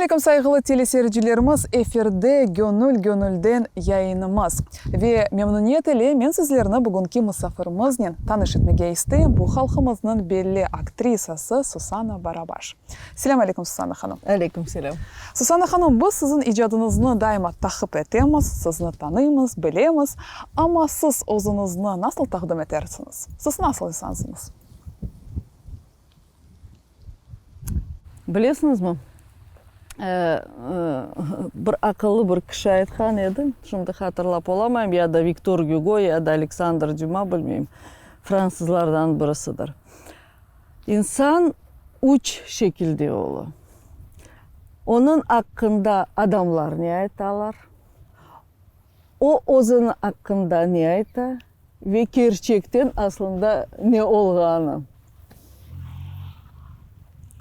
Selâm aleyküm, sayğılı teleseyircilerimiz, efirde Gönül gönülden yayınımız. Ve memnuniyet ile men sizlerni bugünki musafirimiznen tanış etmege isteyim, bu halqımıznıñ belli aktrisası Susana Barabaş. Selâm aleyküm, Susana hanım. Aleyküm selâm. Susana hanım, biz siziñ icadıñıznı daima taqip etemiz, sizni tanıymız, bilemiz, amma siz özüñizni nasıl taqdim etersiñiz? Siz nasıl insansıñız? Bilesiñizmi, bir aqıllı bir kişi aytqan edi, şimdi hatırlap olamayım, ya da Viktor Gügo, ya da Aleksandr Düma, bilmeyim, fransızlardan birisidir. İnsan üç şekilde ola. Onıñ aqqında adamlar ne aytalar, o özüniñ aqqında ne ayta ve kerçekten aslında ne olğanı.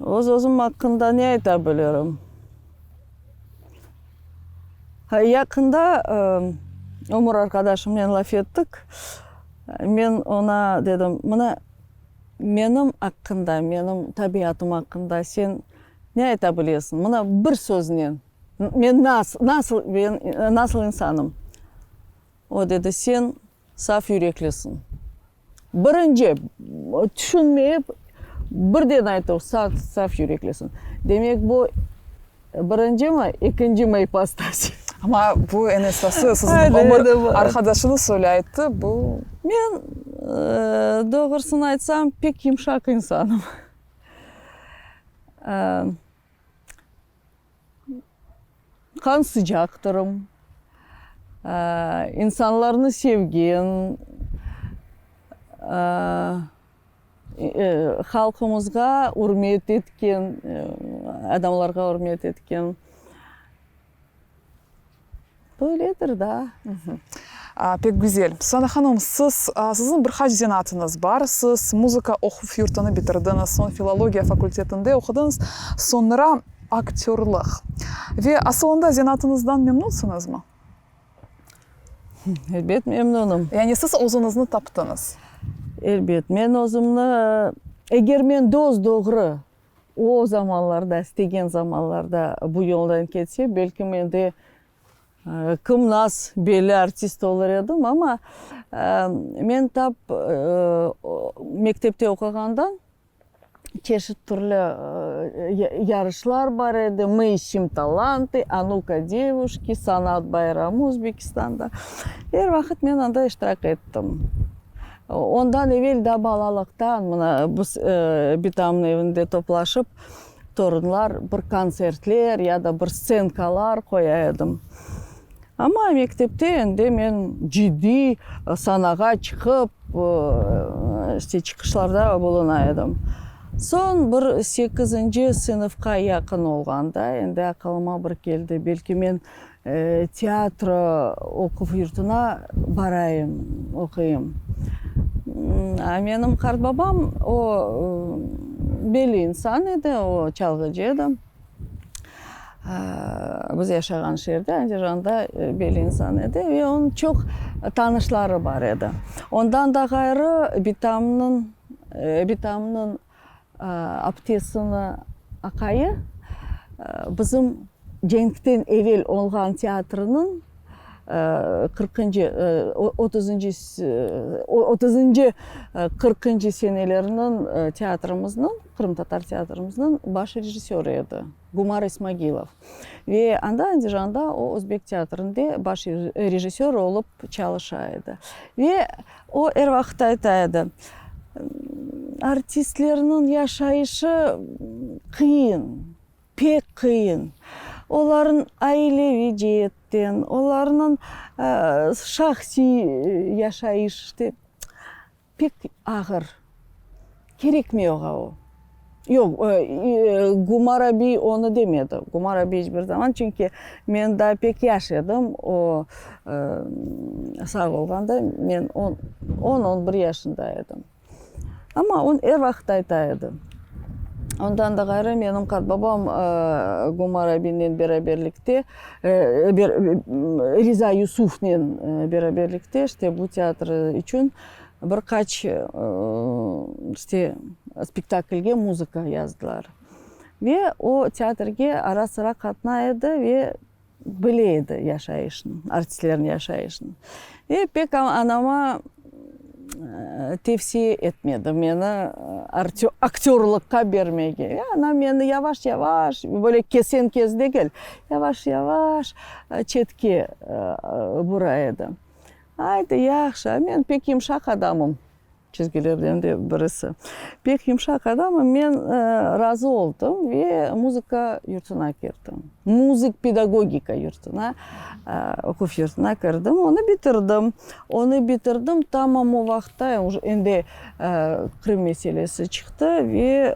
Öz-özüm aqqında ne ayta bilirim? Yaqında ömür arqadaşımnen laf ettik. Men oña dedim, mına, menim aqqında, menim tabiatım aqqında sen ne ayta bilesiñ? Mına bir söznen. Men nasıl, men nasıl insanım? O dedi, sen saf yüreklisiñ. Birinci, tüşünmeyip, birden ayttı, saf yüreklisiñ. Demek, bu birincimi, ekincimi ipostasi? Amma bu eñ esası, siziñ ömür arqadaşıñız öyle ayttı, bu. Men, doğrusını aytsam, pek yımşaq insanım. Qan sıcaqtırım, insanlarnı sevgen, halqımızğa ürmet etken, adamlarğa ürmet etken. Böyledir da. Pek güzel. Susana hanım, siz, siziñ bir qaç zenaatıñız bar. Siz muzıka oquv yurtunı bitirdiñiz, soñ filologiya fakultetinde oqudıñız, soñra aktörlıq. Ve asılında zenaatıñızdan memnunsıñızmı? Elbet memnunım. Yani siz özüñizni taptıñız? Elbet. Men özümni, eger men dos-doğru O zamanlarda, istegen zamanlarda bu yoldan ketse, belkim endi kim nas belli artist olur edim, amma men tap mektepte oquğanda çeşit türlü yarışlar bar edi, Mı ищем talantı, A nu-ka, devuşki, Sanat bayramı Özbekistanda. Er vaqıt men anda iştirak ettim. Ondan evel daa balalıqtan mına biz bitamnıñ evinde toplaşıp, torunlar bir kontsertler ya da bir stsenkalar qoya edim. Amma mektepte endi men ciddiy sanağa çıqıp, işte çıqışlarda buluna edim. Soñ bir sekizinci sınıfqa yaqın olğanda endi aqılıma bir keldi, belki men Teatro oquv yurtuna barayım, oquyım. Menim qartbabam, o, belli insan edi, o, çalğıcı edi. Biz yaşağan şeerde, Andijanda belli insan edi ve onıñ çoq tanışları bar edi. Ondan da ğayrı, bitamnıñ, bitamnıñ Aptesiniñ aqayı bizim cenkten evel olğan teatriniñ qırqıncı, otuzıncı, otuzıncı, qırqıncı seneleriniñ teatrimizniñ, qırımtatar teatrimizniñ baş rejissörı edi, Gumar İsmagilov. Ve anda, Andijanda o özbek teatrinde baş rejissör olıp çalışa edi. Ve O er vaqıt ayta edi, Artistlerniñ yaşayışı qıyın, pek qıyın. Olarnıñ aileviy ceetten, olarnıñ şahsiy yaşayış, işte, pek ağır. Kerekmey oğa o. Yoq, Gumar abiy onı demedi. Gumar abiy iç bir zaman, çünki men daa pek yaş edim, o sağ olğanda men on, on bir yaşında edim. Amma o er vaqıt ayta edi. Ondan da ğayrı menim qartbabam Gumar abiynen beraberlikte, Riza Yusufnen beraberlikte işte bu teatr içün Bir qaç işte spektaklge muzıka yazdılar. Ve o teatrge ara-sıra qatnay edi ve bile edi yaşayışnı, artistlerniñ yaşayışını. Ve pek anama tevsiye etmedi meni aktörlıqqa bermege. Ve anam meni yavaş-yavaş, böyle kesen-kes degil, yavaş-yavaş çetke bura edi. Aydı, yahşı, men pek yımşaq adamım. Çizgilerden de birisi. Pek yımşaq adamım, men razı oldım ve muzıka yurtuna kirdim. Muzık pedagogika yurtuna, oquv yurtuna kirdim, onı bitirdim. Onı bitirdim, tamam o vaqıtta endi Qırım meselesi çıqtı ve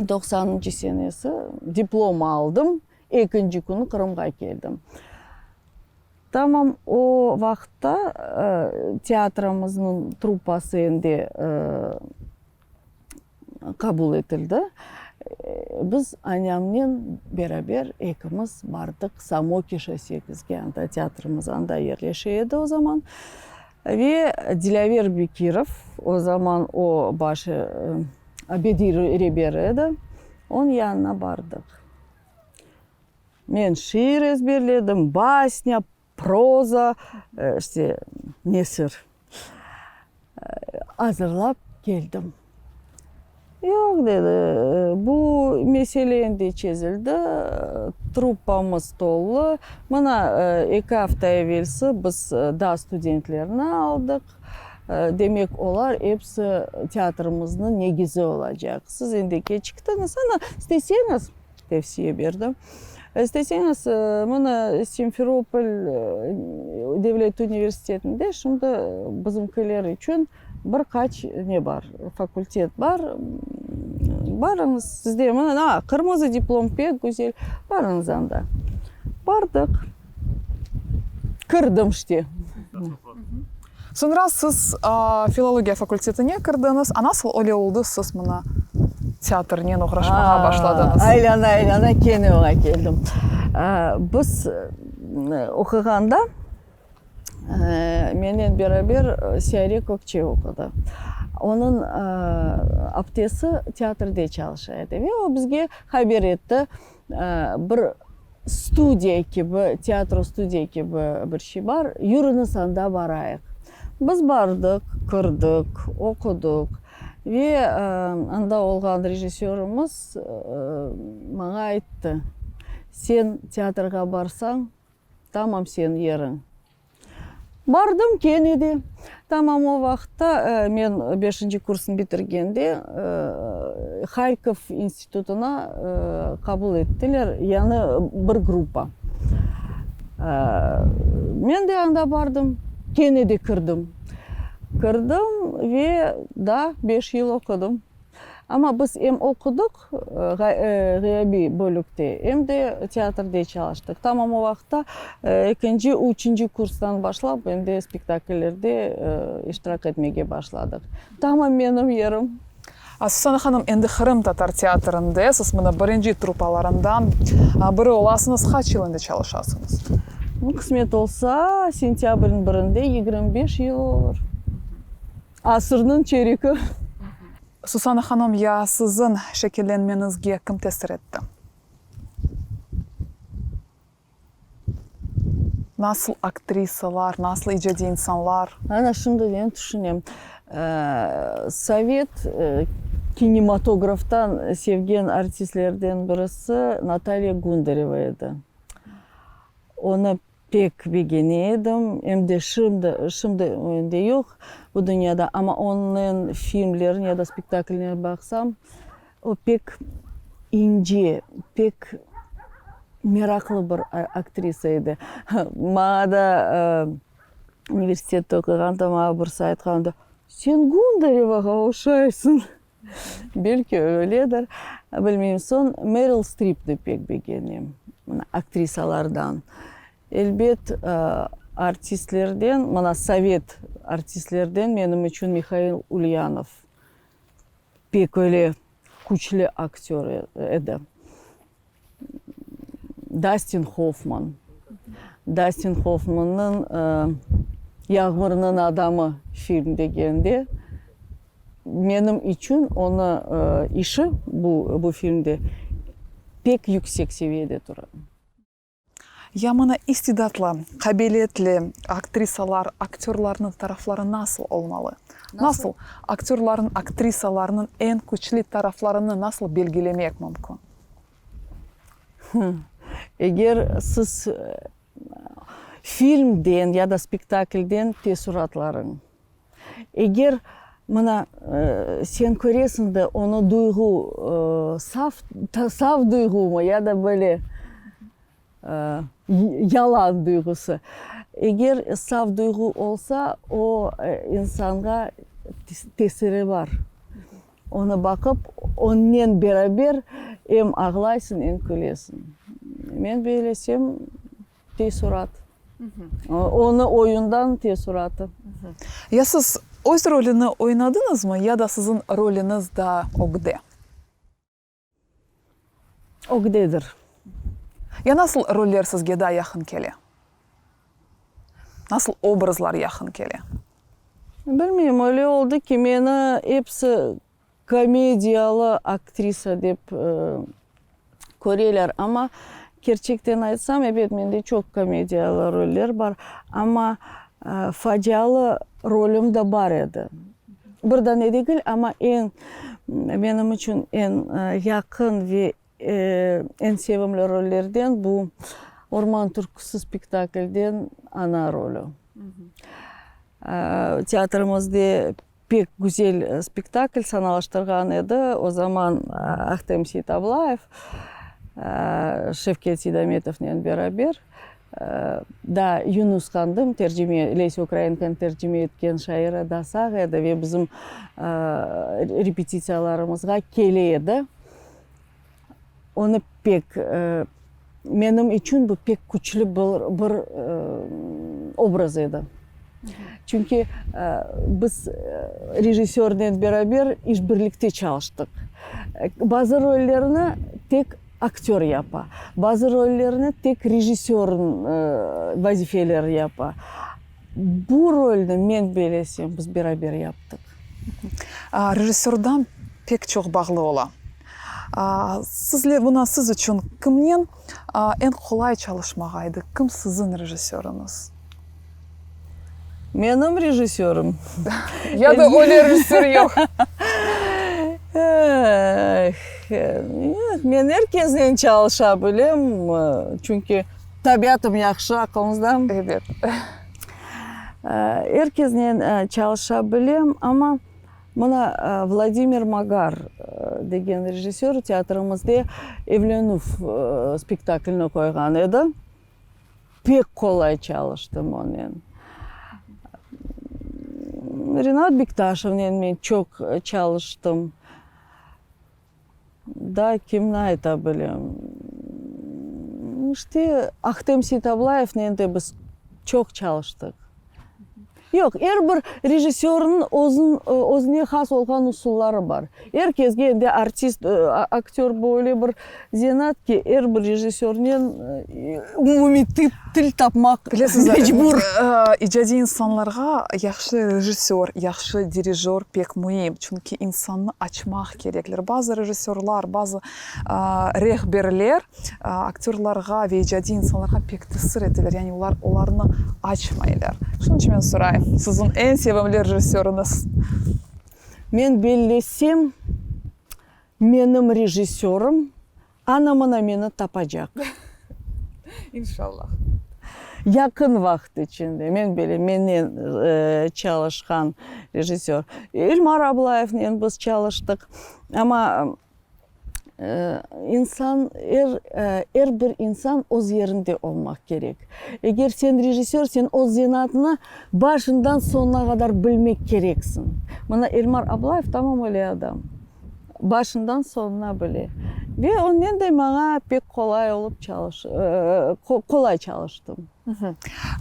doqsanıncı senesi diplom aldım, ekinci künü Qırımğa keldim. Tamam o vaqıtta teatromıznıñ truppası endi qabul etildi. Biz anamnen beraber ekimiz bardıq Samokişa sekizge, anda teatrımız anda yerleşe edi o zaman. Ve Dilâver Bekirov, o zaman o baş bediy reberi edi, onıñ yanına bardıq. Men şiir ezberledim, basnya, proza, işte, nesir azırlap keldim. Yoq, dedi, bu mesele endi çezildi, truppamız tolu, mına, eki afta evelsi biz daa studentlerni aldıq, demek, olar episi teatrimizniñ negizi olacaq. Siz endi keçiktiñiz, ana, isteseñiz, Tevsiye berdi. İsteseñiz, mına Simferopol devlet universitetinde şimdi bizimkiler içün bir qaç ne bar, fakultet bar. Barıñız, sizde mına, a, qırmızı diplom pek güzel, barıñız anda. Bardıq. Kirdim işte. Soñra siz filologiya fakultetine kirdiñiz. A nasıl öyle oldı, siz mına teatrnen oğraşmağa başladıñız? Aylana-aylana kene oña keldim. Biz oquğanda mennen beraber Siyare Kökçe oqudı. Onıñ aptesi teatrde çalışa edi ve o bizge haber etti, Bir studiya kibi, teatro studiya kibi bir şey bar, yürüñiz anda barayıq. Biz bardıq, kirdik, oqudıq ve anda olğan rejissörımız maña ayttı, sen teatrğa barsañ, tamam seniñ yeriñ. Bardım kene de. Tamam o vaqıtta men beşinci kursnı bitirgende Harkov institutına qabul ettiler yañı bir gruppa. Men de anda bardım, kene de kirdim. Kirdim ve daa beş yıl oqudım. Amma biz em oqudıq ğıyabiy bölükte, em de teatrde çalıştıq. Tamam o vaqıtta ekinci, üçünci kurstan başlap endi spektakllerde iştirak etmege başladıq. Tamam menim yerim. Susana hanım, endi qırımtatar teatrinde siz mına birinci truppalarından biri olasıñız. Qaç yıl endi çalışasıñız? Qısmet olsa, sentâbrniñ birinde 25 yıl olur. Asırnıñ çerigi. Susana hanım, ya siziñ şekillenmeñizge kim tesir etti? Nasıl aktrisalar, nasıl icadiy insanlar? Ana şimdi men tüşünem, sovet kinematograftan sevgen artistlerden birisi Natalya Gundareva edi. Onı Pek begene edim, em de şimdi, şimdi endi yoq bu dünyada, amma onıñ filmlerini ya da spektakllerini baqsam, o pek ince, pek meraqlı bir aktrisa edi. Maña da universitette oquğanda maña birisi aytqandı, Sen Gundarevağa oşaysıñ. Belki öyledir, bilmeyim. Soñ Meryl Stripni pek begenem, mına, aktrisalardan. Elbet, artistlerden, mına, sovet artistlerden menim içün Mihail Ulyanov pek öyle küçlü aktör edi. Dastin Hoffman. Dastin Hoffmannıñ Yağmurnıñ adamı film degende. Menim içün onı işi bu bu filmde pek yüksek seviyede tura. Ya mına istidatlı, qabiliyetli aktrisalar, aktörlarnıñ tarafları nasıl olmalı? Nasıl aktörlarnıñ, aktrisalarnıñ eñ küçlü taraflarını nasıl belgilemek mümkün? Eger siz filmden ya da spektaklden teessuratlarıñ Eger, mına, sen köresiñ de, onı duyğu, saf, saf duyğumı ya da böyle yalan duyğusı. Eger saf duyğu olsa, o insanğa tesiri bar. Onı baqıp, onnen beraber em ağlaysıñ, em külesiñ. Men belesem, Teessurat. Onı oyundan teessuratı. Ya siz öz rolüni oynadıñızmı ya da siziñ rolüñiz daa ögde? Ögdedir. Ya nasıl roller sizge daa yaqın kele? Nasıl obrazlar yaqın kele? Bilmeyim, öyle oldı ki, meni episi Komediyalı aktrisa dep köreler, amma kerçekten aytsam, ebet, mende çoq komediyalı roller bar, amma facialı rolüm de bar edi. Bir dane degil, amma eñ, menim içün eñ yaqın ve Eñ sevimli rollerden bu Orman türküsi spektaklden ana rolü. Teatrimizde pek güzel spektakl sanalaştırğan edi. O zaman Ahtem Seytablayev, Şevket Seydametovnen beraber Daa Yunus Qandım tercime, Lesâ Ukrainkanı tercime etken şairi daa sağ edi ve bizim repetitsiyalarımızğa kele edi. Onı pek, menim içün bu pek küçlü bir bir obraz edi. Çünki biz rejissörnen beraber işbirlikte çalıştıq. Bazı rollerni tek Aktör yapa. Bazı rollerni tek rejissör vazifeleri yapa. Bu rolni, men belesem, biz beraber yaptıq. Rejissördan pek çoq bağlı ola. Sizler, buna siz içün kimnen eñ qolay çalışmağa edi? Kim siziñ rejissörıñız? Menim rejissörım. Ya da öyle rejissör yoq? Eh, men er kesnen çalışa bilem, çünki tabiatım yahşı, aqılıñızda. Ebet. Er kesnen çalışa bilem, amma mına Vladimir Magar degen rejissör teatrimizde Evlenüv spektaklini qoyğan edi. Pek qolay çalıştım onen. Rinat Bektaşevnen men çoq çalıştım. Daa kimni ayta bilem? İşte, Ahtem Seytablayevnen de biz çoq çalıştıq. Yoq, er bir rejissörniñ özüñ, özüne has olğan usulları bar. Er kesge endi artist, aktör böyle bir zenaat ki, er bir rejissörnen umumiy til tapmaq mecbur. İcadiy insanlarğa yahşı rejissör, yahşı dirijör pek müim, çünki insannı açmaq kerekler. Bazı rejissörlar, bazı rehberler Aktörlarğa ve icadiy insanlarğa pek tesir eteler, yani olar olarnı açmaylar. Şunıñ içün men sorayım, siziñ eñ sevimli rejissörıñız? Men bellesem, menim rejissörım ana-mına meni tapacaq. İnşallah. Yaqın vaqıt içinde, men bilem, mennen çalışqan rejissör. Elmar Ablayevnen biz çalıştıq, amma İnsan, er, er bir insan öz yerinde olmaq kerek. Eger sen rejissör, sen öz zenaatını başından soñuna qadar bilmek kereksiñ. Mına Elmar Ablayev tamam öyle adam. Başından soñuna bile. Ve onen de maña pek qolay olıp çalış, qolay çalıştım.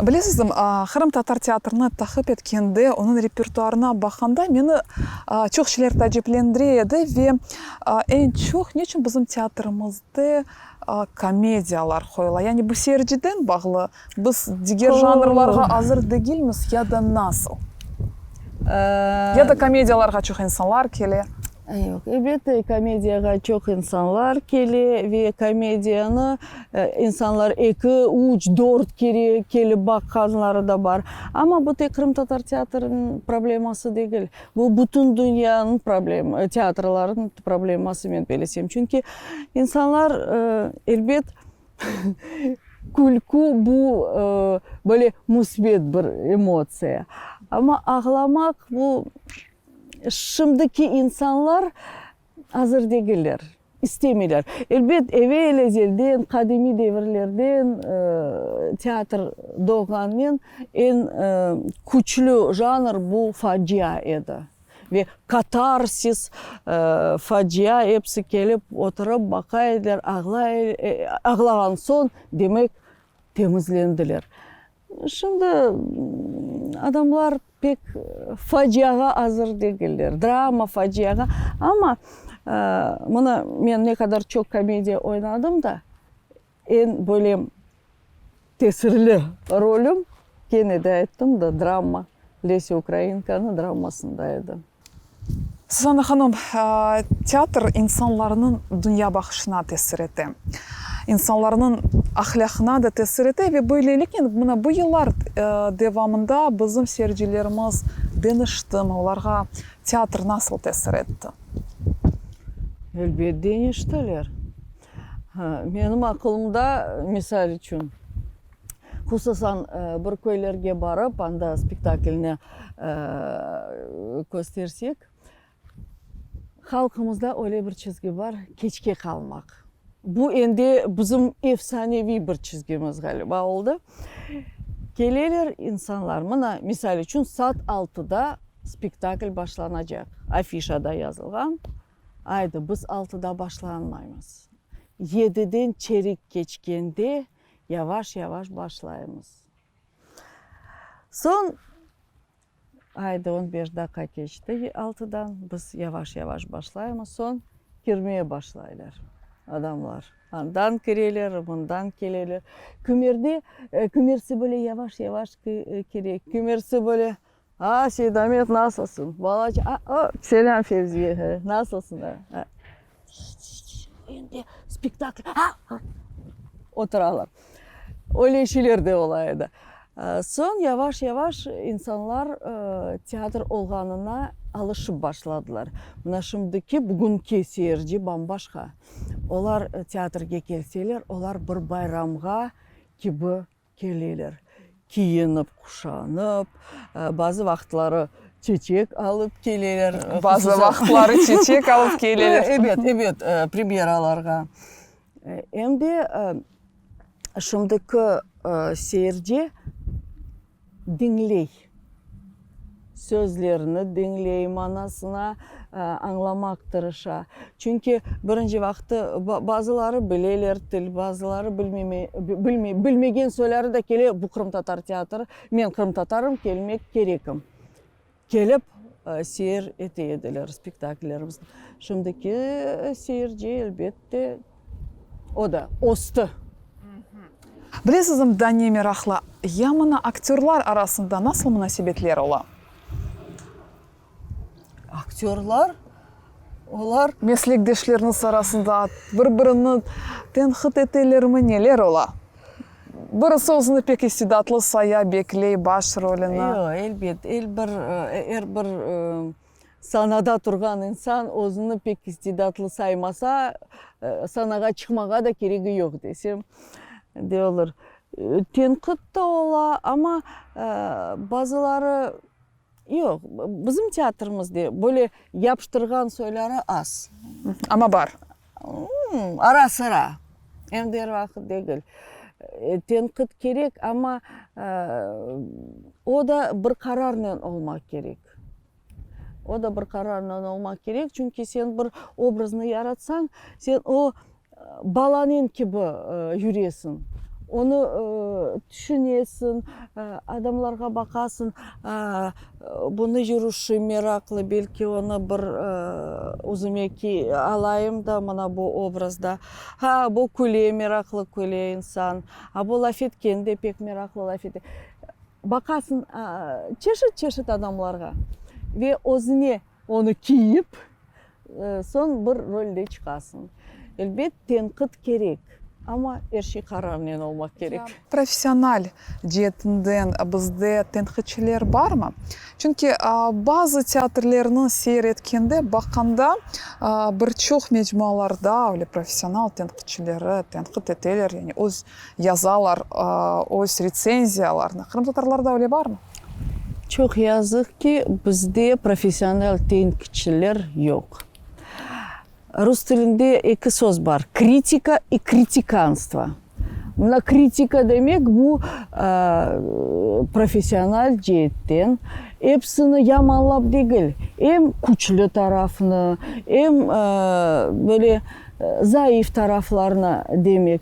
Bilesizmi, qırımtatar teatrini taqip etkende, onıñ repertuarına baqqanda meni çoq şeyler taaciplendire edi ve eñ çoq neçün bizim teatrimizde komediyalar qoyula? Yani bu seyirciden bağlı, biz diger janrlarğa azır degilmiz ya da nasıl? Ya da komediyalarğa çoq insanlar kele? Yoq, elbette, komediyağa çoq insanlar kele ve komediyanı insanlar eki, üç, dört kere kelip baqqanları da bar. Amma bu tek qırımtatar teatriniñ probleması degil. Bu bütün dünyanıñ problem, teatrlarınıñ probleması, men belesem. Çünki insanlar, elbet, Külkü bu, böyle müsbet bir emotsiya. Amma ağlamaq bu, şimdiki insanlar azır degiller, istemeyler. Elbet, evel-ezelden, qadimiy devirlerden teatr doğğannen eñ küçlü janr bu facia edi. Ve katarsis, facia episi kelip oturıp baqa ediler, ağlay, ağlağan soñ, demek, temizlendiler. Şimdi adamlar pek faciağa azır degiller, drama, faciağa. Amma mına men ne qadar çoq komediya oynadım da, Eñ böyle tesirli rolüm, kene de ayttım da, drama, Lesâ Ukrainkanıñ dramasında edi. Susanna hanım, teatr insanlarnıñ dünyabaqışına tesir ete, insanlarnıñ ahlâqına da tesir ete ve böyleliknen mına bu yıllar devamında bizim seyircilerimiz deñiştimi, olarğa teatr nasıl tesir etti? Elbet deñiştiler. Menim aqılımda, misal içün, hususan bir köylerge barıp, anda spektaklni köstersek, halqımızda öyle bir çizgi bar, keçke qalmaq. Bu endi bizim efsaneviy bir çizgimiz, ğaliba, oldı. Keleler insanlar, mına, misal içün, saat altıda spektakl başlanacaq, afişada yazılğan. Aydı, biz altıda başlanmaymız. Yediden çerik keçkende yavaş-yavaş başlaymız. Soñ, aydı, on beş daqqa keçti altıdan, biz yavaş-yavaş başlaymız. Soñ kirmeye başlaylar adamlar. Andan kireler, mından keleler. Kimerde, kimersi böyle yavaş-yavaş kire, kimersi böyle A, Seydamet, nasılsıñ? Balaca, a, o, selâm, Fevziye, nasılsıñ? A, endi spektakl, a, oturalar. Öyle şeyler de ola edi. Soñ yavaş-yavaş insanlar teatr olğanına alışıp başladılar. Mına şimdiki, bugünki seyirci bam-başqa. Olar teatrge kelseler, olar bir bayramğa kibi Keleler, kiyinip, quşanıp, bazı vaqıtları çeçek alıp keleler. Bazı vaqıtları çeçek alıp keleler. Ebet, ebet, premyeralarğa. Em de şimdiki seyirci diñley. Sözlerini diñley, manasına añlamaq tırışa. Çünki birinci vaqtı bazıları bileler til, bazıları bilmeme, bilmey, bilmegen soyları da kele, bu qırımtatar teatrı, men qırımtatarım, kelmek kerekim. Kelip seyir ete ediler spektakllerimizni. Şimdiki seyirci, elbette, O da östi. Bilesizmi, daa ne meraqlı, ya mına aktörlar arasında nasıl munasebetler ola? Aktörlar, olar. Meslekdeşleriniz arasında bir-birini tenqit etelermi, neler ola? Birisi özüni pek istidatlı saya, bekley baş rolüni. Yoq, elbet, el bir, er bir Sanada turğan insan özüni pek istidatlı saymasa, sanağa çıqmağa da keregi yoq desem de olur. Tenqit de ola, amma bazıları, yoq, bizim teatrimizde böyle yapıştırğan soyları az. Amma bar. Ara-sıra, em de er vaqıt degil. Tenqit kerek, amma o da bir qararnen olmaq kerek. O da bir qararnen olmaq kerek, çünki sen bir obraznı yaratsañ, sen o balanen kibi yüresiñ, onı tüşünesiñ, adamlarğa baqasıñ, bunı yürüşi meraqlı, belki onı bir özüme alayım da mına bu obrazda. Ha, bu küle, meraqlı küle insan, a bu laf etkende pek meraqlı laf ete. Baqasıñ çeşit-çeşit adamlarğa. Ve özüne onı kiyip, soñ bir rolde çıqasıñ. Elbet, tenqit kerek, amma er şey qararnen olmaq kerek. Professional ceetinden bizde tenqitçiler barmı? Çünki bazı teatrlerni seyir etkende, baqqanda, bir çoq mecmualarda öyle professional tenqitçileri tenqit eteler, yani öz yazalar, öz retsenziyalarını. Qırımtatarlarda öyle barmı? Çoq yazıq ki, bizde professional tenqitçiler yoq. Rus tilinde eki söz bar, kritika i kritikanstvo. Mına kritika demek, bu professional ceetten epsini yamanlap degil, em küçlü tarafnı, em böyle zayıf taraflarnı demek.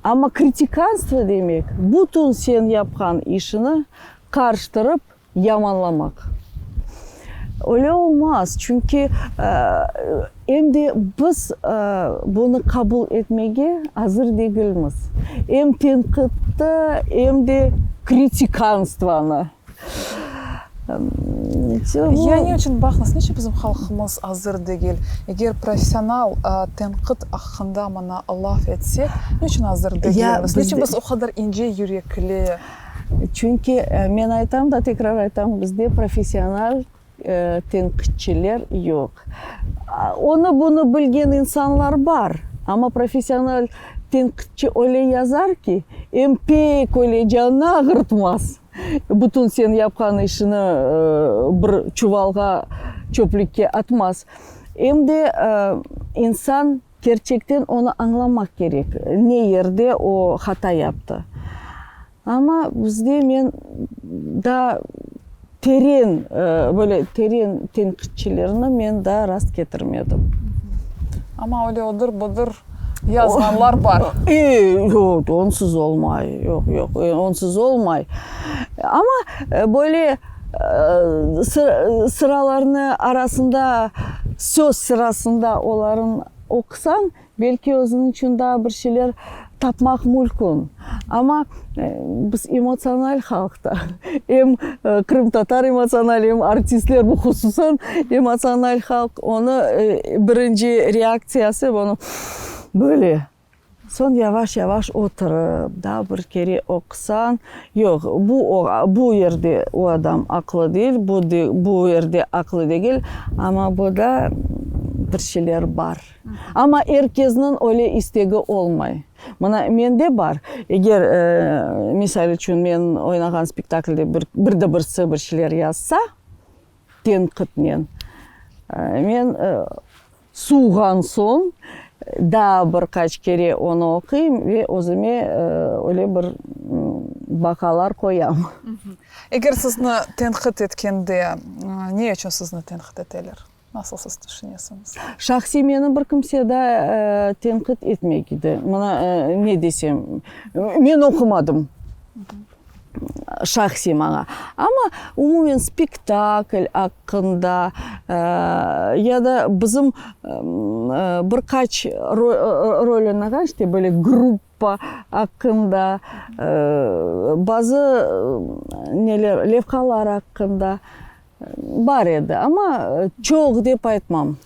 Amma kritikanstvo demek, bütün sen yapqan işini qarıştırıp yamanlamaq. Öyle olmaz, çünki em de biz bunı qabul etmege azır degilmiz, em tenqitti, em de kritikanstvanı. Ya ne içün, baqıñız, niçün bizim halqımız azır degil? Eger professional tenqit aqqında mına laf etsek, ne içün azır degilmiz? Niçün biz o qadar ince yürekli? Çünki men aytam da, tekrar aytam, bizde professional tenqitçiler yoq. Onı-bunı bilgen insanlar bar, amma professional tenqitçi öyle yazar ki, em pek öyle canını ağırtmaz, bütün sen yapqan işini bir çuvalğa, çöplükke atmaz. Em de insan Kerçekten onı añlamaq kerek, ne yerde o hata yaptı. Amma bizde men daa teren, böyle teren tenqitçilerni men daa rast ketirmedim. Amma öyle odır-budır yazğanlar bar. E, yoq, onsuz olmay, yoq, yoq, onsuz olmay. Amma böyle sıralarnı arasında, söz sırasında oların oqusañ, belki özüñ içün daa bir şeyler tapmaq mülkün. Amma biz emotsional halq da, em qırımtatar emotsional, em artistler, bu hususan emotsional halq, onı birinci reaktsiyası onı böyle Soñ yavaş-yavaş oturıp, daa bir kere oqusañ, yoq, bu bu yerde o adam aqlı değil, bu bu yerde aqlı degil, amma bu da bir şeyler bar. Amma er kesniñ öyle istegi olmay. Mına mende bar, eger, misal içün, men oynağan spektaklde bir bir de birisi bir şeyler yazsa, tenqitnen, men Suvğan soñ daa bir qaç kere onı oquyım ve özüme öyle bir baqalar qoyam. Eger sizni tenqit etkende, ne içün sizni tenqit eteler? Nasıl siz tüşünesiñiz? Şahsiy meni bir kimse daa tenqit etmegidi. Mına, ne desem, men oqumadım. Şahsiy maña. Amma umumen spektakl aqqında ya da bizim bir qaç rol oynağan, işte böyle gruppa aqqında, bazı neler, levhalar aqqında Bar edi, amma çoq dep aytmam.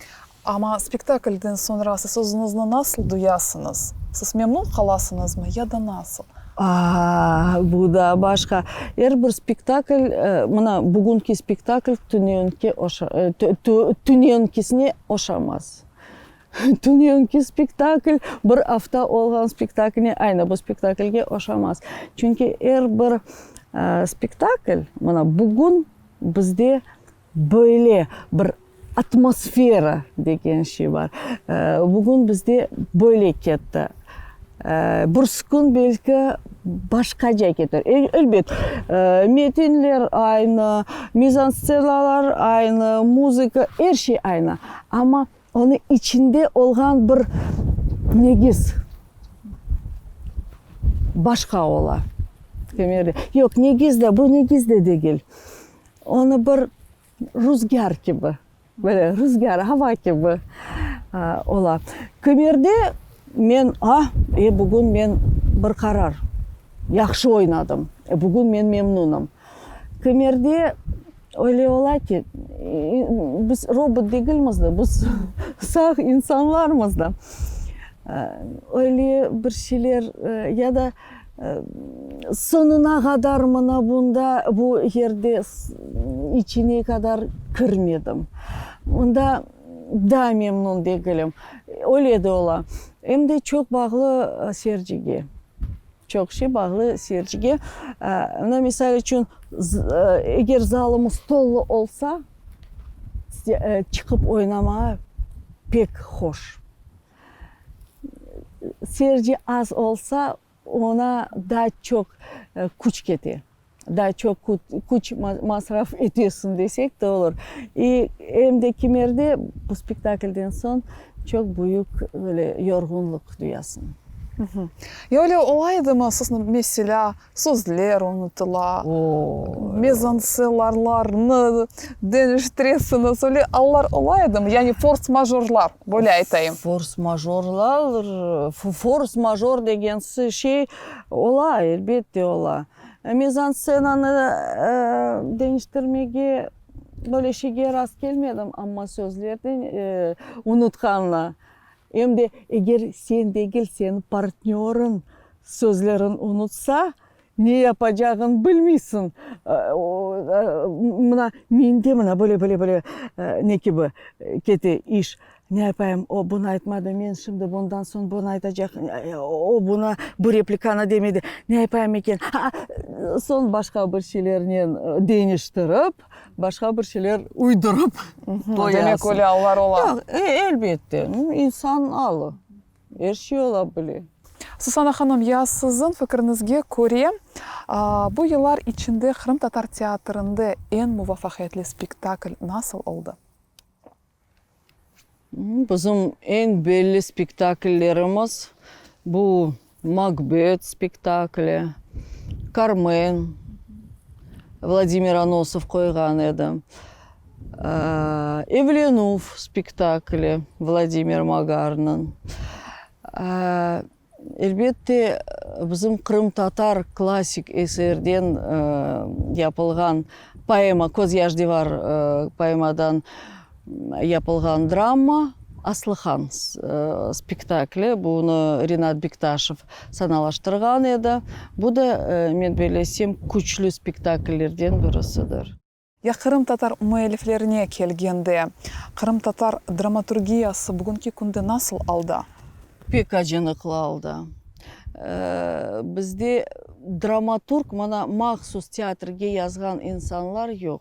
Amma spektaklden soñra siz özüñizni nasıl duyasıñız? Siz memnun qalasıñızmı ya da nasıl? A-a, bu da başqa. Er bir spektakl, mına, bugünki spektakl tünevnki tünevnkisine oşamaz. Tünevnki spektakl bir afta olğan spektakline, aynı bu spektaklge oşamaz. Çünki er bir spektakl, mına bugün bizde böyle bir atmosfera degen şey bar. Bugün bizde böyle ketti. Bir kün belki başqaca keter. Elbet, metinler aynı, mizanstscenalar aynı, muzıka, er şey aynı. Amma Onıñ içinde olğan bir negiz başqa ola. Yoq, negiz de, bu negiz de degil. Onı bir ruzgâr kibi, böyle ruzgâr, ava kibi ola. Kimerde men, a, e, bugün men bir qarar, yahşı oynadım, bugün men memnunım. Kimerde. Öyle ola ki, biz robot degilmiz de, biz sağ insanlarmız da. Öyle bir şeyler ya da soñuna qadar mına bunda, bu yerde içine qadar kirmedim. Mında daa memnun degilim. Öyle de ola. Em de çoq bağlı seyircige. Çoq şey bağlı seyircige. Mına, misal içün, eger zalımız tolu olsa, çıqıp oynamağa pek hoş. Seyirci az olsa, oña daa çoq küç kete. Daa çoq küç masraf etesiñ desek de olur. İ em de kimerde bu spektaklden soñ çoq büyük böyle yorğunlıq duyasıñ. Ya öyle ola edimi, siz, meselâ, sözler unutıla, mizanscenalarnı deñiştiresiñiz, öyle allar ola edimi? Yani fors-majorlar, böyle aytayım. Fors-majorlar, fors-major degen şey ola, elbette ola. Mizanscenanı deñiştirmege böyle şeyge rast kelmedim, amma sözlerni unutqanlar. Em de eger sen degil, seniñ partnörıñ sözlerin unutsa, ne yapacağıñ bilmeysiñ. Mına mende mına böyle, böyle, böyle ne kibi kete iş. Ne yapayım, o bunı aytmadı, men şimdi bundan soñ bunı aytacaq, o bunı, bu replikanı demedi, ne yapayım eken? Soñ başqa bir şeylernen deñiştirip, başqa bir şeyler uydurıp qoyasıñ. Demek öyle allar ola. Yoq, elbette, insan alı, er şey ola bile. Susana hanım, ya siziñ fikriñizge köre, bu yıllar içinde qırımtatar teatrinde eñ muvafaqiyetli spektakl nasıl oldı? Bizim eñ belli spektakllerimiz bu Makbet spektakli, Karmen, Vladimir Anosov qoyğan edi, Evlenüv spektakli, Vladimir Magarnıñ. Elbette, bizim qırımtatar klassik eserden yapılğan poema, Közyaş divar poemadan yapılğan drama Aslıhan spektakli, bunı Rinat Bektaşev sanalaştırğan edi. Bu da, men bellesem, küçlü spektakllerden birisidir. Ya qırımtatar müelliflerine kelgende, qırımtatar dramaturgiyası bugünki künde nasıl alda? Pek acınıqlı alda. Bizde dramaturg, mına, mahsus teatrge yazğan insanlar yoq.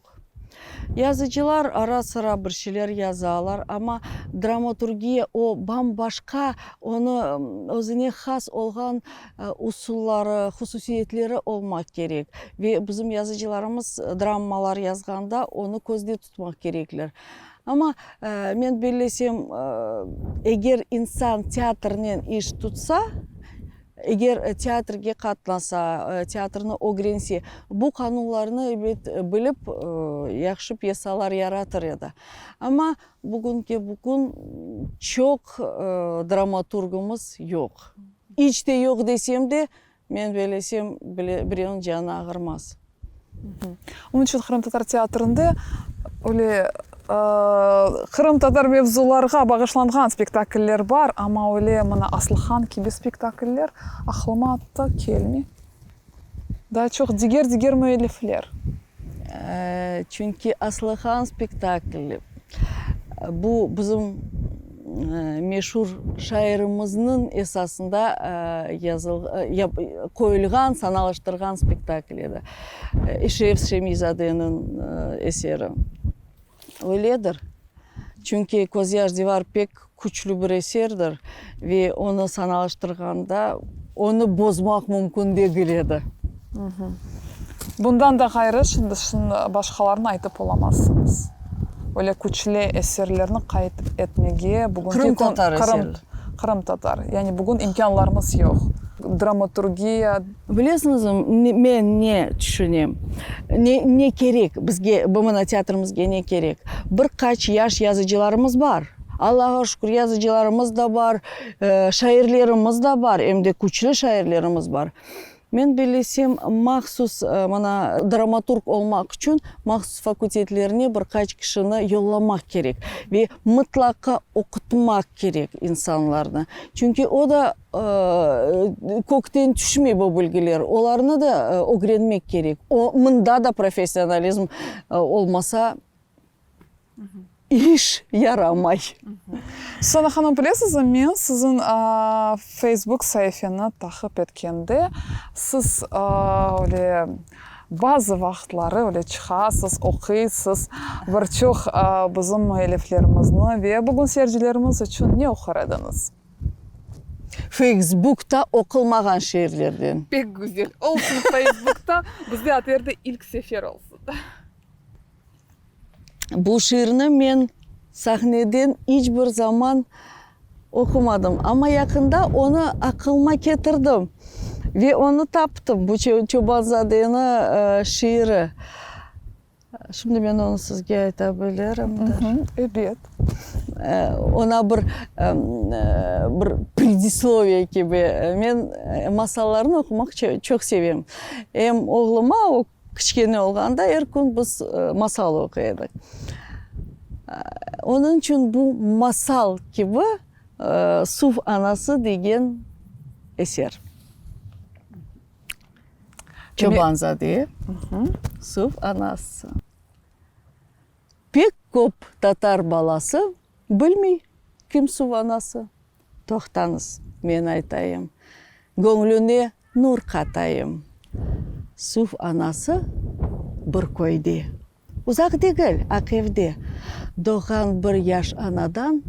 Yazıcılar ara-sıra bir şeyler yazalar, amma dramaturgiya o, bam-başqa, onı özüne has olğan usulları, hususiyetleri olmaq kerek. Ve bizim yazıcılarımız drammalar yazğanda onı közde tutmaq kerekler. Amma men bellesem, eger insan teatrnen iş tutsa, eger teatrge qatnasa, teatrni ögrense, bu qanunlarnı, ebet, bilip, yahşı pyesalar yaratır edi. Amma bugünki bugün çoq dramaturgımız yoq. İç de yoq desem de, men bellesem, birevniñ canı ağırmaz. Onıñ içün qırımtatar teatrinde öyle qırımtatar mevzularğa bağışlanğan spektakller bar, amma öyle mına Aslıhan kibi spektakller aqlıma atta kelmey. Daa çoq diger-diger müellifler. Çünki Aslıhan spektakli, bu bizim meşur şairimizniñ esasında qoyulğan, sanalaştırğan spektakl edi. Eşref Şemizadeniñ eseri. Öyledir. Çünki Közyaş divar pek küçlü bir eserdir ve onı sanalaştırğanda onı bozmaq mümkün degil edi. Bundan da ğayrı, şimdi başqalarını aytıp olamazsıñız. Öyle küçlü eserlerni qayd etmege bugünki kün Qırımtatar eserler. Qırımtatar. Yani bugün imkânlarımız yoq. Dramaturgiya. Bilesiñizmi, men ne tüşünem? Ne, ne kerek bizge, bu mına teatrimizge ne kerek? Bir qaç yaş yazıcılarımız bar. Allağa şükür, yazıcılarımız da bar, şairlerimiz da bar, em de küçlü şairlerimiz bar. Men bellesem, mahsus mına dramaturg olmaq içün mahsus fakultetlerine bir qaç kişini yollamaq kerek ve mıtlaqa oqutmaq kerek insanlarnı. Çünki o da kökten tüşmey bu bilgiler, olarnı da ögrenmek kerek. O, mında da professionalizm olmasa, İş yaramay. Susana hanım, bilesizmi, men siziñ Facebook saifeni taqip etkende, siz öyle bazı vaqıtları öyle çıqasız, oquysız bir çoq bizim müelliflerimizni ve bugün seyircilerimiz içün ne oqur ediñiz? Feysbukta oqulmağan şiirlerden. Pek güzel. Olsun, Feysbukta bizde ATRde ilk sefer olsun. Bu şiirni men sahneden iç bir zaman oqumadım, amma yaqında onı aqılıma ketirdim ve onı taptım, bu Çobanzadeniñ şiiri. Şimdi men onı sizge ayta bilirim. Ebet. Oña bir, bir predisloviye kibi. Men masallarnı oqumaq çoq sevem. Em oğluma, o Kiçkene olğanda er kün biz masal oquy edik. Onıñ içün bu masal kibi Suv anası degen eser. Çobanzade, Suv anası. Pek köp tatar balası bilmey kim Suv anası. Toqtañız, men aytayım, göñlüne nur qatayım. Suv anası bir köyde, uzaq degil, Aqevde, doğğan bir yaş anadan,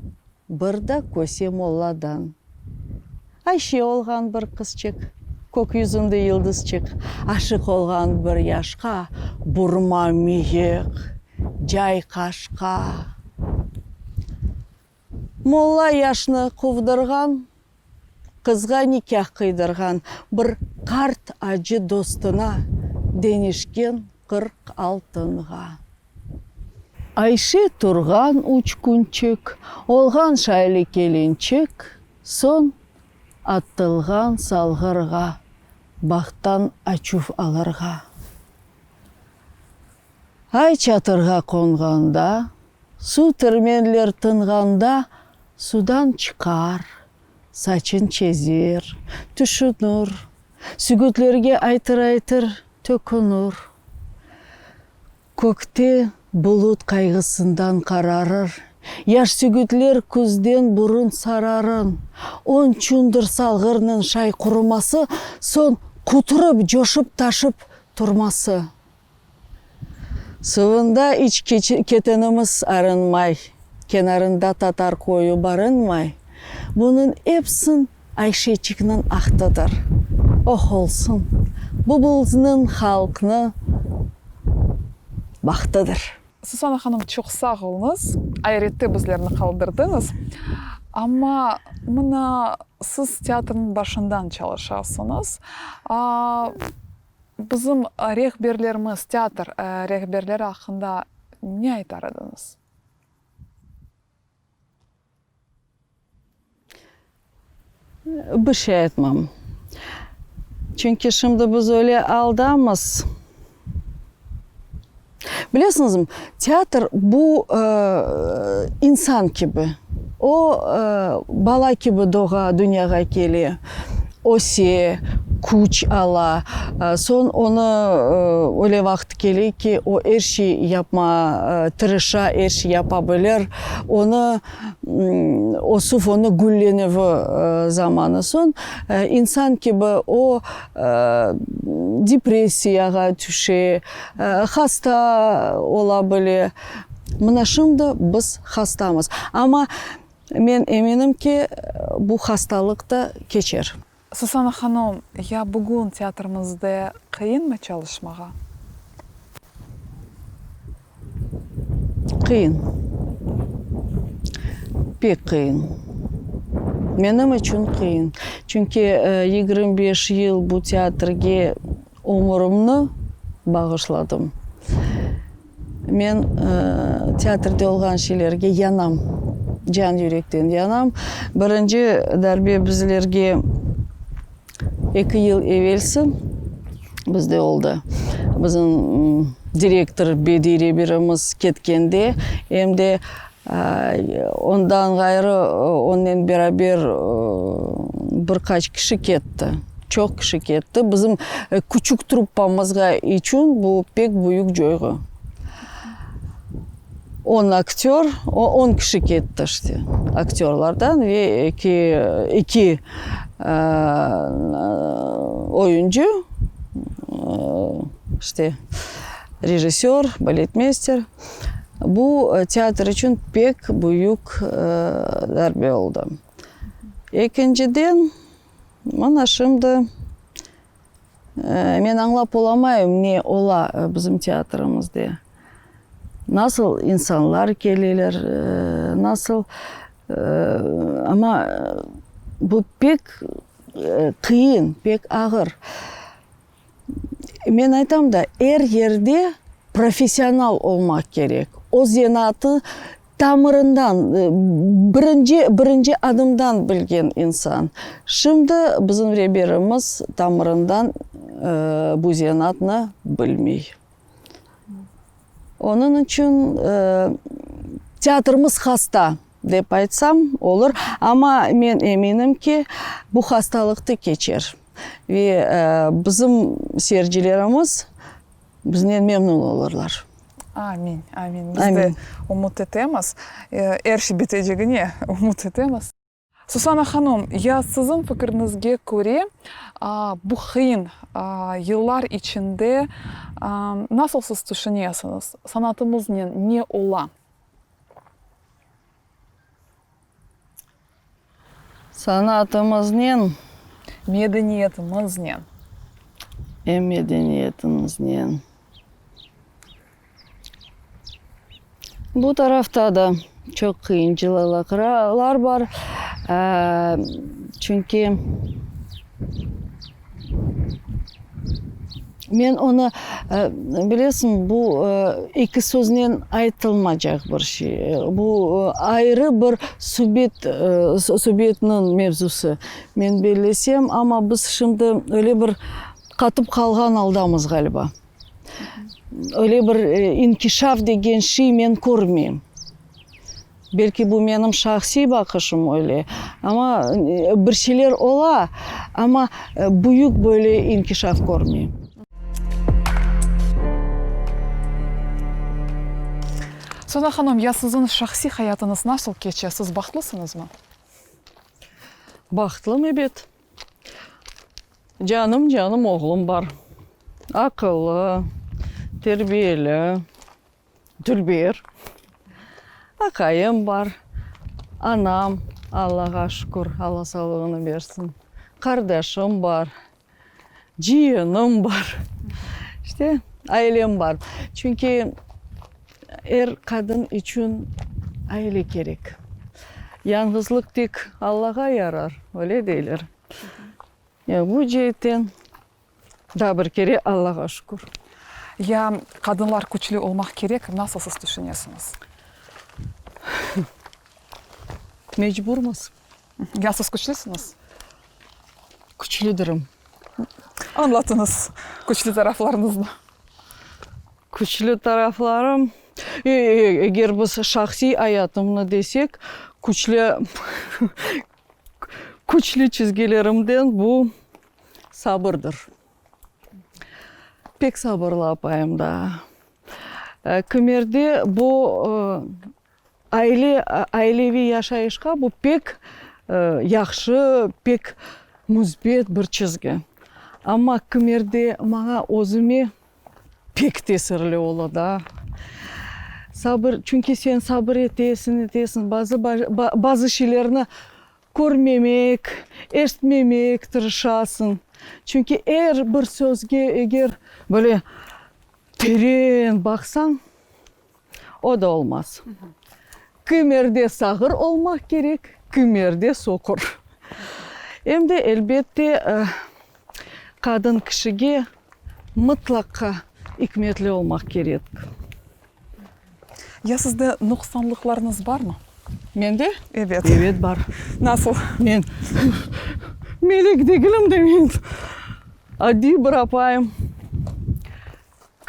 bir da Köse molladan. Ayşe olğan bir qızçıq, kök yüzünde yıldızçıq, aşıq olğan bir yaşqa, burma mıyıq, cay qaşqa. Molla yaşnı quvdırğan, qızğa nikâh qıydırğan bir qart acı dostuna deñişken 40 altınğa. Ayşe turğan üç künçik, olğan şaylı kelinçik, soñ atılğan Salğırğa, bahttan açuv alırğa. Ay çatırğa qonğanda, suv tirmenler tınğanda sudan çıqar, saçın çezer, tüşünir, sügütlerge aytır-aytır tökünir. Kökte bulut qayğısından qararır, yaş sügütler küzden burun sararın. Onçundır Salğırnıñ şay quruması, soñ quturıp coşup-taşıp turması. Suvunda iç ketenimiz arınmay, Kenarında tatar köyü barınmay. Bunıñ epsin Ayşeçikniñ ahtıdır. Oh olsun, bu bılznıñ halqnı bahtıdır. Susana hanım, çoq sağ oluñız, ayrette bizlerni qaldırdıñız. Amma mına siz teatrniñ başından çalışasıñız. Bizim rehberlerimiz, teatr rehberleri aqqında ne aytar ediñiz? Bir şey aytmam. Çünki şimdi biz öyle aldamız. Bilesiñizmi, teatr bu insan kibi. O, bala kibi doğa, dünyağa kele, öse, küç ala. Soñ onı öyle vaqıt kele ki, o er şey yapma tırışa, er şey yapa bilir. Onı ösüv, onı güllenüvi zamanı. Soñ insan kibi o depressiyağa tüşe, hasta ola bile. Mına şimdi biz hastamız. Amma men eminim ki, bu hastalıq da keçer. Susana hanım, ya bugün teatrimizde qıyınmı çalışmağa? Qıyın. Pek qıyın. Menim içün qıyın. Çünki 25 yıl bu teatrge ömürimni bağışladım. Men teatrde olğan şeylerge yanam, can yürekten yanam. Birinci darbe bizlerge eki yıl evelsi. Bizde oldı. Bizim direktor, bediy reberimiz ketkende, em de ondan ğayrı onnen beraber bir qaç kişi ketti, çoq kişi ketti. Bizim küçük truppamızğa içün bu pek büyük coyğı. On aktör, on kişi ketti işte aktörlardan ve eki, eki oyuncı, işte rejissör, baletmeyster. Bu teatr içün pek büyük darbe oldı. Ekinciden, mına şimdi Men añlap olamayım, ne ola bizim teatrimizde. Nasıl insanlar keleler, nasıl, amma bu pek qıyın, pek ağır. Men aytam da, er yerde professional olmaq kerek. O zenaatı Tamırından, birinci, birinci adımdan bilgen insan. Şimdi bizim reberimiz tamırından bu zenaatnı bilmey. Onıñ içün teatrımız hasta, dep aytsam olur, amma men eminim ki, bu hastalıqtı keçer ve bizim seyircilerimiz Biznen memnun olurlar. Amin, amin. Biz de ümüt etemiz. Er şey bitecegine ümüt etemiz. Susana hanım, ya siziñ fikiriñizge köre, bu qıyın yıllar içinde nasıl siz tüşünesiñiz, sanatımıznen ne ola? Sanatımıznen. Medeniyetimiznen. Em medeniyetimiznen. Bu tarafta da çoq qıyıncılıqlar bar, çünki Men onı, bilesiñ, bu eki söznen aytılmacaq bir şey. Bu ayrı bir subet, subetniñ mevzusı, men bellesem, amma biz şimdi öyle bir qatıp qalğan aldamız, ğaliba. Öyle bir inkişaf degen şey men körmeyim. Belki bu menim şahsiy baqışım öyle, amma bir şeyler ola, amma büyük böyle inkişaf körmeyim. Sona hanım, ya siziñ şahsiy hayatıñız nasıl keçe, siz bahtlısıñızmı? Bahtlım, ebet. Canım, canım oğlum bar. Aqıllı, terbiyeli. Dülber, aqayım bar, anam, Allağa şükür, Alla sağlığını bersin, qardaşım bar, ciyenim bar, işte, ailem bar. Çünki er qadın içün aile kerek. Yañğızlıq tek Allağa yarar, öyle deyler. Bu ceetten Daa bir kere Allağa şükür. Ya qadınlar küçlü olmaq kerek, nasıl siz tüşünesiñiz? Mecburmız. Ya siz küçlüsiñiz? Küçlüdirim. Añlatıñız küçlü taraflarıñıznı. Küçlü taraflarım, eger biz şahsiy ayatımnı desek, küçlü küçlü çizgilerimden bu Sabırdır. Pek sabırlı apayım da. Kimerde bu aile, aileviy yaşayışqa bu pek yahşı, pek müsbet bir çizgi. Amma kimerde maña özüme pek tesirli ola da. Sabır, çünki sen sabır etesiñ, etesiñ, bazı, bazı şeylerni Körmemek, eşitmemek tırışasıñ. Çünki er bir sözge eger böyle teren baqsañ, o da olmaz. Kimerde sağır olmaq kerek, kimerde soqur. Em de, elbette, qadın kişige mıtlaqa ikmetli olmaq kerek. Ya sizde nuqsanlıqlarıñız barmı? Mende? Ebet. Ebet, bar. Nasıl? Men melek degilim de, men adiy bir apayım.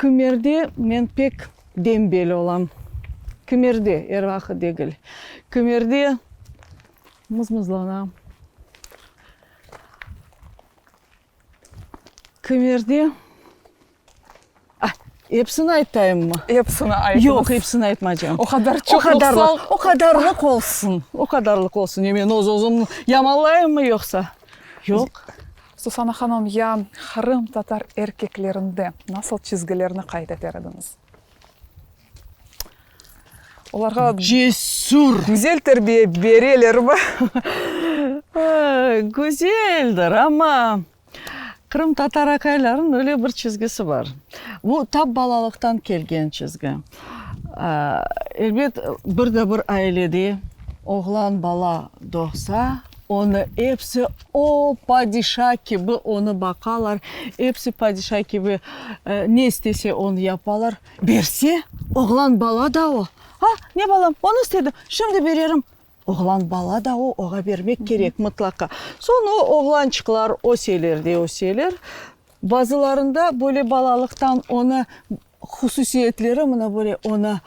Kimerde men pek dembel olam. Kimerde, er vaqıt degil. Kimerde mızmızlanam. Kimerde, ah, epsini aytayımmı? Epsini aytıñız. Yoq, epsini aytmaycam. O qadar çoq O qadarlıq, nuqsan. o qadarlıq olsun, o qadarlıq olsun. E, men öz-özümni yamanlayımmı yoqsa? Yoq. Susana hanım, ya qırımtatar erkeklerinde nasıl çizgilerni qayd eter ediñiz? Olarğa Cesür. Güzel terbiye berelermi? Güzeldir, amma qırımtatar aqaylarınıñ öyle bir çizgisi bar. Bu tap balalıqtan kelgen çizgi. Elbet, bir de bir ailede oğlan bala doğsa, onı episi o padişa kibi onı baqalar, episi padişa kibi ne istese onı yapalar. Berse, oğlan bala da o. A, ne balam, onı istedim, şimdi bererim. Oğlan bala da o, oğa bermek kerek mıtlaqa. Soñ o oğlançıqlar öseler de öseler. Bazılarında böyle balalıqtan onı hususiyetleri mına böyle onı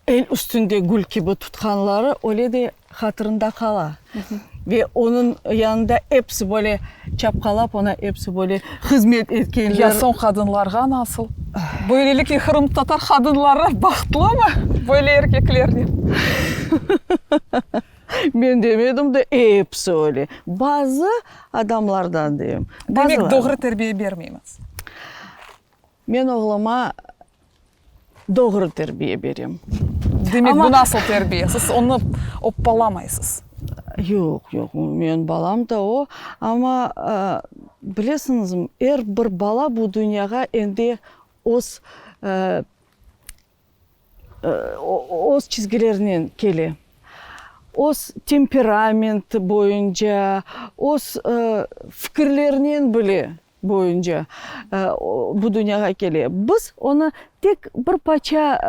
El üstünde gül kibi tutqanları öyle de hatırında qala. Ve onıñ yanında episi böyle çapqalap, oña episi böyle hızmet etkenler. Ya soñ qadınlarğa nasıl? Böylelikle qırımtatar qadınları bahtlımı böyle erkeklernen? Men demedim de, episi öyle. Bazı adamlardan deyim. Demek, doğru terbiye bermeymiz. Men oğluma doğru terbiye berem. Demek, bu nasıl terbiye? Siz onı oppalamaysız. Yoq, yoq, menim balam da o. Amma, bilesiñizmi, er bir bala bu dünyağa endi öz öz çizgilerinen kele. Öz temperamenti boyunca, öz fikirlerinen bile boyunca bu dünyağa kele. Biz onı tek bir parça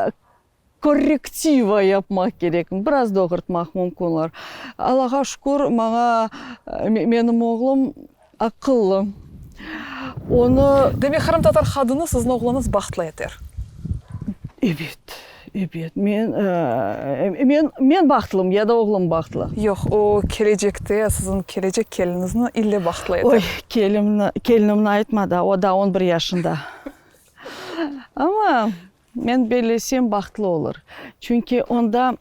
korrektiva yapmaq kerek, biraz doğurtmaq mümkünler. Allağa şükür, maña menim oğlum aqıllı. Onı. Demek, qırımtatar qadını siziñ oğluñız bahtlı eter. Ebet, ebet. Men, men, men bahtlım ya da oğlum bahtlı? Yoq, o kelecekte siziñ kelecek keliniñizni ille bahtlı eter. Oy, kelimni, kelinimni aytma da, o daa on bir yaşında. Amma men bellesem bahtlı olur. Çünki onda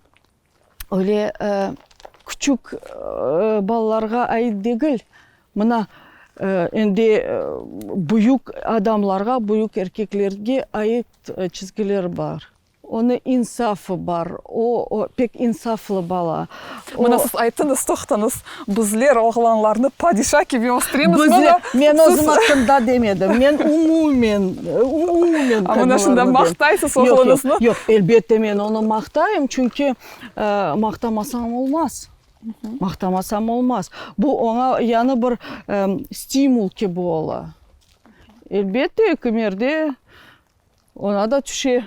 Öyle küçük balalarğa ait degil, mına, endi büyük adamlarğa, büyük erkeklerge ait çizgiler bar. Onıñ insafı bar, o, pek insaflı bala. Mına siz ayttıñız, toqtañız, bizler oğlanlarnı padişa kibi östüremiz, mına. Men özüm aqqında demedim, men umumen, umumen. A mına şimdi maqtaysız oğluñıznı. Yoq, yoq, elbette men onı maqtayım, çünki maqtamasam olmaz, maqtamasam olmaz. Bu oña yañı bir stimul kibi ola. Elbette, kimerde Oña da tüşe.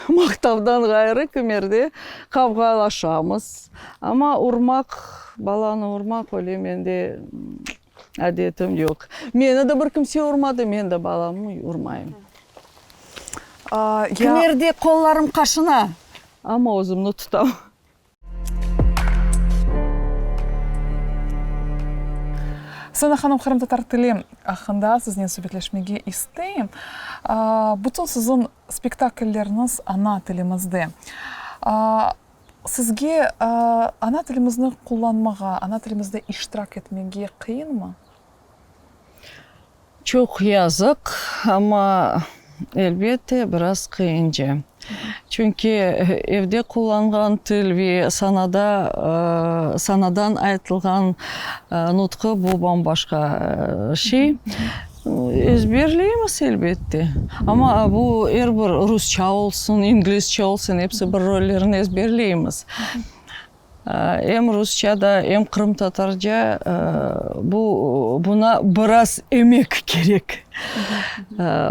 Maqtavdan ğayrı kimerde qavğalaşamız. Amma urmaq, balanı urmaq öyle mende adetim yoq. Meni de bir kimse urmadı, men de balamnı urmayım. Kimerde qollarım qaşına, amma özümni tutam. Sona hanım, qırımtatar tili aqqında siznen subetleşmege isteyim. Bütün siziñ spektaklleriñiz ana tilimizde. Sizge ana tilimizni qullanmağa, ana tilimizde iştirak etmege qıyınmı? Çoq yazıq, amma, elbette, biraz qıyınca. Çünki evde qullanğan til ve sanada, sanadan aytılğan nutqı bu bam-başqa şey. Ezberleymiz, elbette. Amma bu er bir rusça olsun, inglizce olsun, episi bir rollerini ezberleymiz. Em rusça da, em qırımtatarca bu buna biraz emek kerek.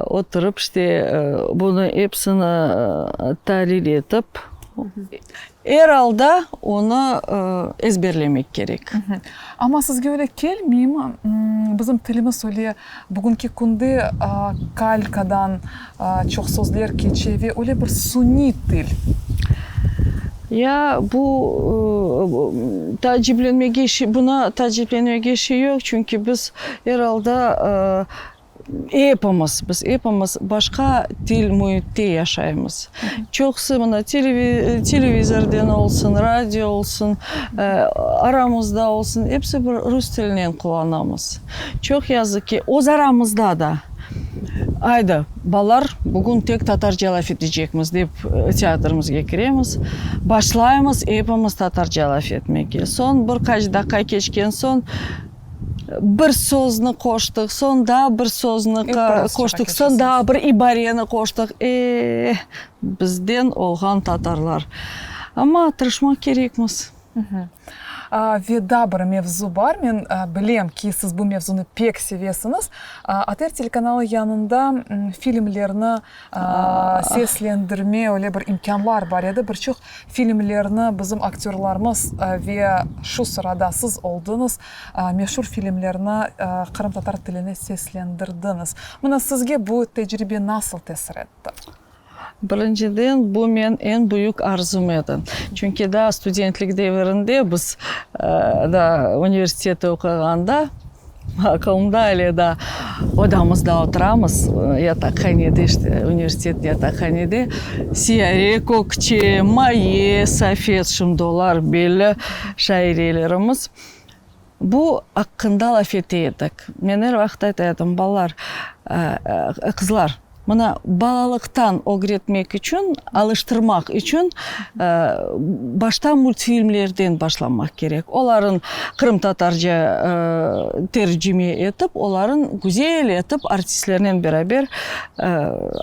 Oturıp, işte, bunı episini talil etip. Er alda onı ezberlemek kerek. Amma sizge öyle kelmeymi, bizim tilimiz öyle bugünki künde kalkadan çoq sözler keçe ve öyle bir suniy til. Ya bu taaciplenmege şey, buna taaciplenmege şey yoq, çünki biz er alda Epimiz, biz epimiz başqa til müitte yaşaymız. Çoqusı mına televizorden olsun, radio olsun, aramızda olsun, episi bir rus tilinen qullanamız. Çoq yazıq ki, öz aramızda da, ayda, balalar, bugün tek tatarca laf etecekmiz, dep teatrimizge kiremiz, başlaymız epimiz tatarca laf etmege. Soñ bir qaç daqqa keçken soñ, Bir sözni qoştıq, soñ daa bir sözni qoştıq, soñ daa bir ibareni qoştıq. E-eh, bizden olğan tatarlar. Amma tırışmaq kerekmiz. Ve daa bir mevzu bar, men bilem ki, siz bu mevzunı pek sevesiñiz. ATR telekanalı yanında filmlerni seslendirme öyle bir imkânlar bar edi. Bir çoq filmlerni bizim aktörlarımız ve şu sırada siz oldıñız, meşur filmlerni qırımtatar tiline seslendirdiñiz. Mına sizge bu tecribe nasıl tesir etti? Birinciden, bu men eñ büyük arzum edi. Çünki daa studentlik devirinde biz daa universitette oquğanda, Aqılımda ale daa, odamızda oturamız, yataqhanede, işte, universitet yataqhanede, Siyare Kökçe, Maye Safet, şimdi olar belli şairelerimiz, bu aqqında laf ete edik. Men er vaqıt ayta edim, balalar, qızlar, Mına, balalıqtan ögretmek içün, alıştırmaq içün başta multfilmlerden başlamaq kerek. Oların qırımtatarca tercime etip, oların güzel etip artistlernen beraber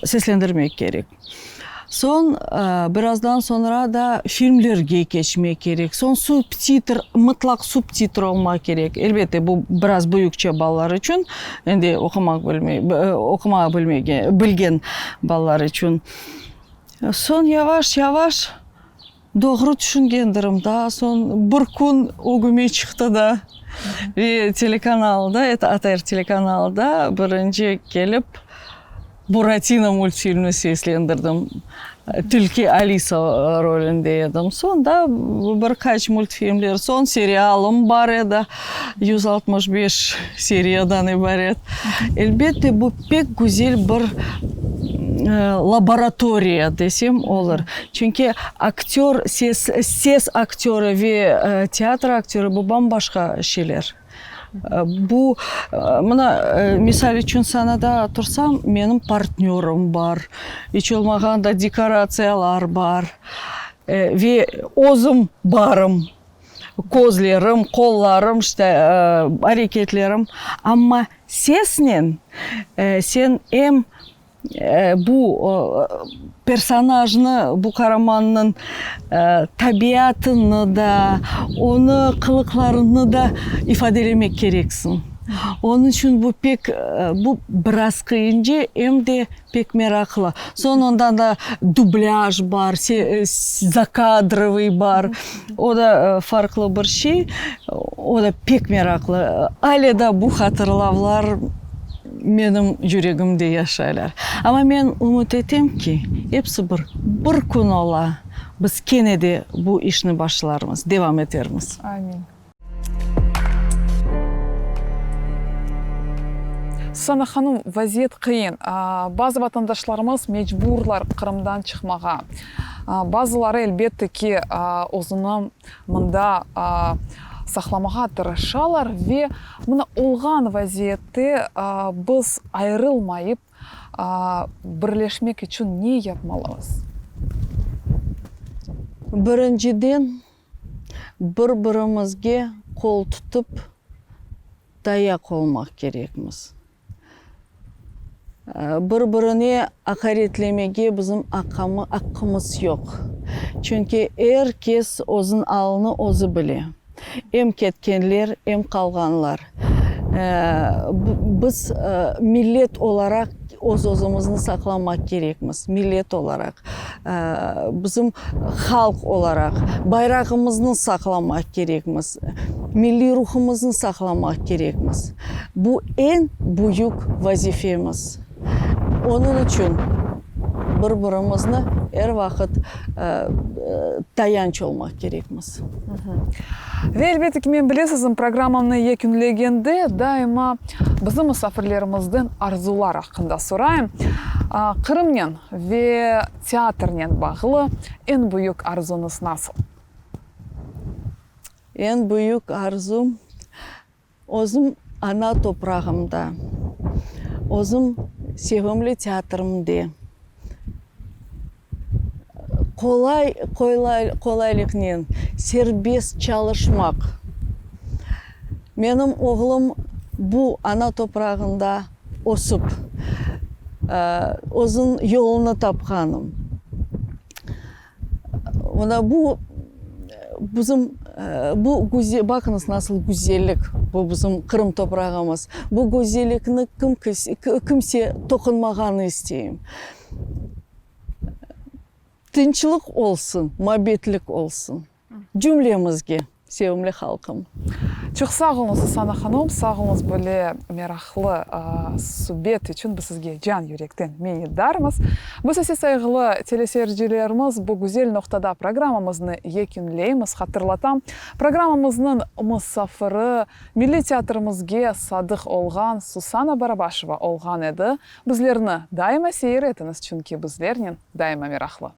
seslendirmek kerek. Soñ, birazdan soñra da filmlerge keçmek kerek. Soñ subtitr, mıtlaq subtitr olmaq kerek. Elbette, bu biraz büyükçe balalar içün, endi oqumaq bilmey, oqumağa bilmegen, bilgen balalar içün. Soñ yavaş-yavaş doğru tüşüngendirim. Daa soñ bir kün ögüme çıqtı da ve telekanalda, ATR telekanalda birinci kelip Buratino multfilmini seslendirdim. Tilki Alisa rolünde edim. Soñ da bir qaç multfilmler, soñ serialım bar edi, 165 seriyadan ibaret. Elbette, bu pek güzel bir laboratoriya desem olur. Çünki aktör, ses, ses aktörı ve teatr aktörı bu bam-başqa şeyler. Bu, mına, misal içün, sanada tursam, menim partnörım bar, iç olmağanda dekoratsiyalar bar ve özüm barım, közlerim, qollarım, işte, areketlerim. Amma sesnen sen em Bu personajnı, bu qaramannıñ tabiatını da, onı qılıqlarını da ifadelemek kereksiñ. Onıñ içün bu pek, bu biraz qıyınca, em de pek meraqlı. Soñ ondan da dublâj bar, zakadrovıy bar, o da farqlı bir şey, o da pek meraqlı. Ale da bu hatırlavlar Menim yüregimde yaşaylar. Amma men ümüt etem ki, episi bir, bir kün ola, biz kene de bu işni başlarmız, devam etermiz. Amin. Susana hanım, vaziyet qıyın. Bazı vatandaşlarımız mecburlar Qırımdan çıqmağa. Bazıları, elbette ki, özüni mında saqlamağa tırışalar ve mına olğan vaziyette biz ayırılmayıp, birleşmek içün ne yapmalımız? Birinciden, bir-birimizge qol tutıp, tayaq olmaq kerekmiz. Bir-birine aqaretlemege bizim aqqımız yoq. Çünki er kes özüniñ alını özü bile. Em ketkenler, em qalğanlar. Biz millet olaraq öz-özümizni saqlamaq kerekmiz, millet olaraq, bizim halq olaraq bayrağımıznı saqlamaq kerekmiz, milliy ruhumıznı saqlamaq kerekmiz. Bu eñ büyük vazifemiz. Onıñ içün bir-birimizni er vaqıt tayanç olmaq kerekmiz. Ve elbette ki, men bilesiziñ, programmamnı yekünlegende daima bizim musafirlerimizden arzular aqqında sorayım. Qırımnen ve teatrnen bağlı eñ büyük arzuñız nasıl? Eñ büyük arzum, Özüm ana toprağımda, özüm sevimli teatrimde qolay, qolaylıqnen, serbest çalışmaq. Menim oğlum bu ana toprağında ösip, özüniñ yolunı tapqanım. Mına bu bizim bu güzel, baqıñız nasıl güzellik bu bizim Qırım toprağımız. Bu güzellikni kim kimse toqunmağanı isteyim. Tınçlıq olsun, mabetlik olsun cümlemizge. Sevimli halqım. Çoq sağ oluñız, Susana hanım, sağ oluñız böyle meraqlı subet içün, biz sizge can yürekten minnetdarmız. Biz ise, sayğılı teleseyircilerimiz, bu güzel noqtada programmamıznı yekünleymiz. Hatırlatam, programmamıznıñ musafiri, Milliy teatrimizge sadıq olğan Susana Barabaşeva olğan edi. Bizlerni daima seyir etiñiz, çünki bizlernen daima meraqlı.